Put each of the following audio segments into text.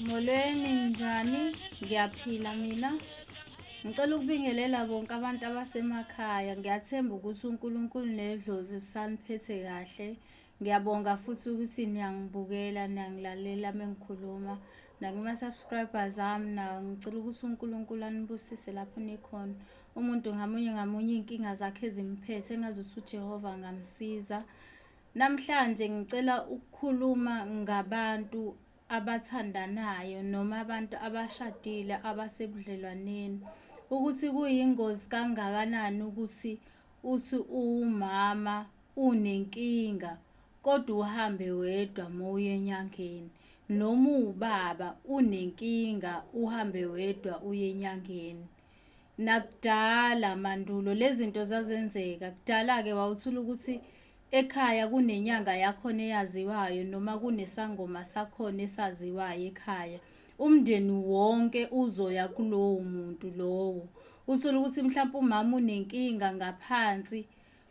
Molweni, ninjani? Ngiyaphila mina. Ngicela ukubingelela bonke abantu abasemakhaya. Ngiyathemba ukuthi uNkulunkulu nedlozi lisaniphethe kahle. Ngiyabonga futhi ukuthi niyangibukela, niyangilalela mengikhuluma. Nakuma-subscribers ami nawo ngicela ukuthi uNkulunkulu anibusise lapho nikhona. Umuntu ngamunye ngamunye iy'nkinga zakhe ezimphethe engazuthi uJehova angamsiza. Namhlanje ngicela ukukhuluma ngabantu abathandanayo noma abantu abashadile abasebudlelwaneni ukuthi kuyingozi kangakanani ukuthi uthi uwumama unenkinga kodwa uhambe wedwa mowuya enyangeni noma uwubaba unenkinga uhambe wedwa uye enyangeni. Nakudala mandulo lezinto zazenzeka. Kudala-ke wawuthola ukuthi ekhaya kunenyanga yakhona eyaziwayo noma kunesangoma sakhona esaziwayo ekhaya. Umndeni wonke uzoya kulowo muntu lowo. Uthole ukuthi mhlawumpe umama unenkinga ngaphansi,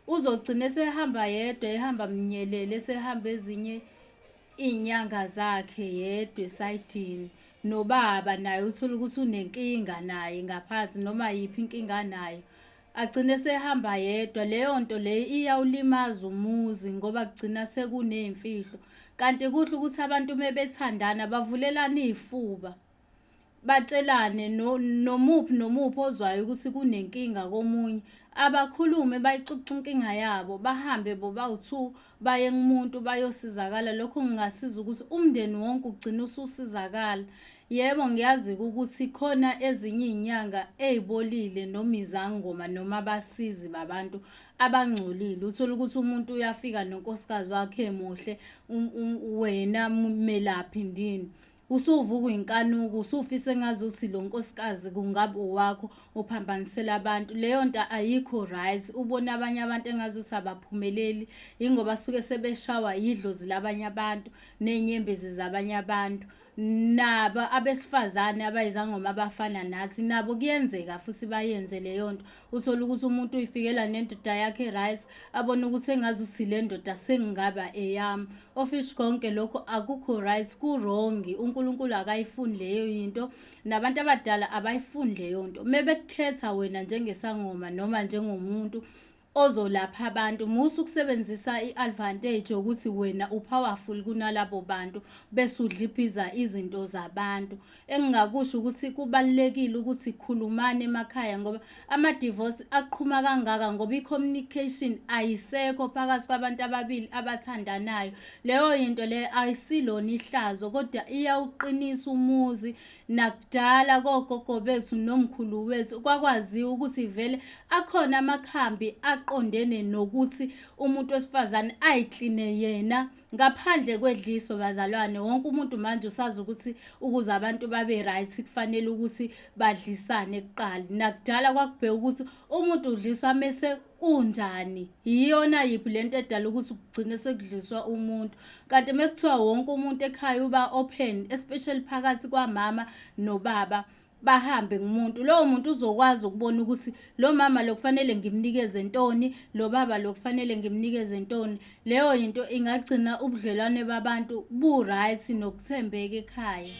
uzogcina esehamba yedwa ehamba mnyelele esehamba ezinye iy'nyanga zakhe yedwa esayidini nobaba naye uthole ukuthi unenkinga naye ngaphansi noma yiphi inkinga anayo agcine sehamba yedwa leyo nto leyo iyawulimaza umuzi ngoba kugcina sekuney'mfihlo kanti kuhle ukuthi abantu mebethandana bavulelane iy'fuba batshelane nomuphi nomuphi ozwayo ukuthi kunenkinga komunye abakhulume bayixoxe inkinga yabo bahambe bobawu-two baye kumuntu bayosizakala lokho kungasiza ukuthi umndeni wonke ugcine ususizakala yebo ngiyazi-ke ukuthi khona ezinye iy'nyanga ey'bolile noma izangoma noma abasizi babantu abangcolile uthole ukuthi umuntu uyafika nonkosikazi wakhe emuhle wena melaphi ndini Usuvuka inkanuko, usufisa engazuthi lo nkosikazi kungabe owakho uphambanisela abantu. Leyo nto ayikho right. Ubone abanye abantu engazuthi abaphumeleli ingoba suke sebeshawa yidlozi labanye abantu ney'nyembezi zabanye abantu. Nabo abesifazane abayizangoma abafana nathi nabo kuyenzeka futhi bayenze leyo nto. Uthole ukuthi umuntu uyifikela nendoda yakhe right, abone ukuthi engazuthi le ndoda sengingaba eyami. Ofish konke lokho akukho right ku-wrong uNkulunkulu akayifuni leyo yinto nabantu abadala abayifuni leyo nto mebekukhetha wena njengesangoma noma njengomuntu ozolapha abantu musa ukusebenzisa i-advantage yokuthi wena upowerful kunalabo bantu bese udliphiza izinto zabantu Engingakusho ukuthi kubalulekile ukuthi khulumani emakhaya ngoba ama-divorce aqhuma kangaka ngoba i-communication ayisekho phakathi kwabantu ababili abathandanayo. Leyo yinto leyo ayisilona ihlazo kodwa iyawuqinisa umuzi. Nakudala kogogo bethu nomkhulu wethu kwakwaziwa ukuthi vele akhona amakhambi aqondene nokuthi umuntu wesifazane ayikline yena Ngaphandle kwedliso bazalwane wonke umuntu manje usazi ukuthi ukuze abantu babe right kufanele ukuthi badlisane kuqala. Nakudala kwakubheka ukuthi umuntu udliswa mese kunjani. Iyona yiphi lento edala ukuthi kugcine sekudliswa umuntu. Kanti mekuthiwa wonke umuntu ekhaya uba open especially phakathi kwamama nobaba bahambe ngumuntu lowo muntu uzokwazi ukubona ukuthi lo mama lo kufanele ngimnikeze ntoni lo baba lo kufanele ngimnikeze ntoni leyo yinto ingagcina ubudlelwane babantu bu-right nokuthembeka ekhaya.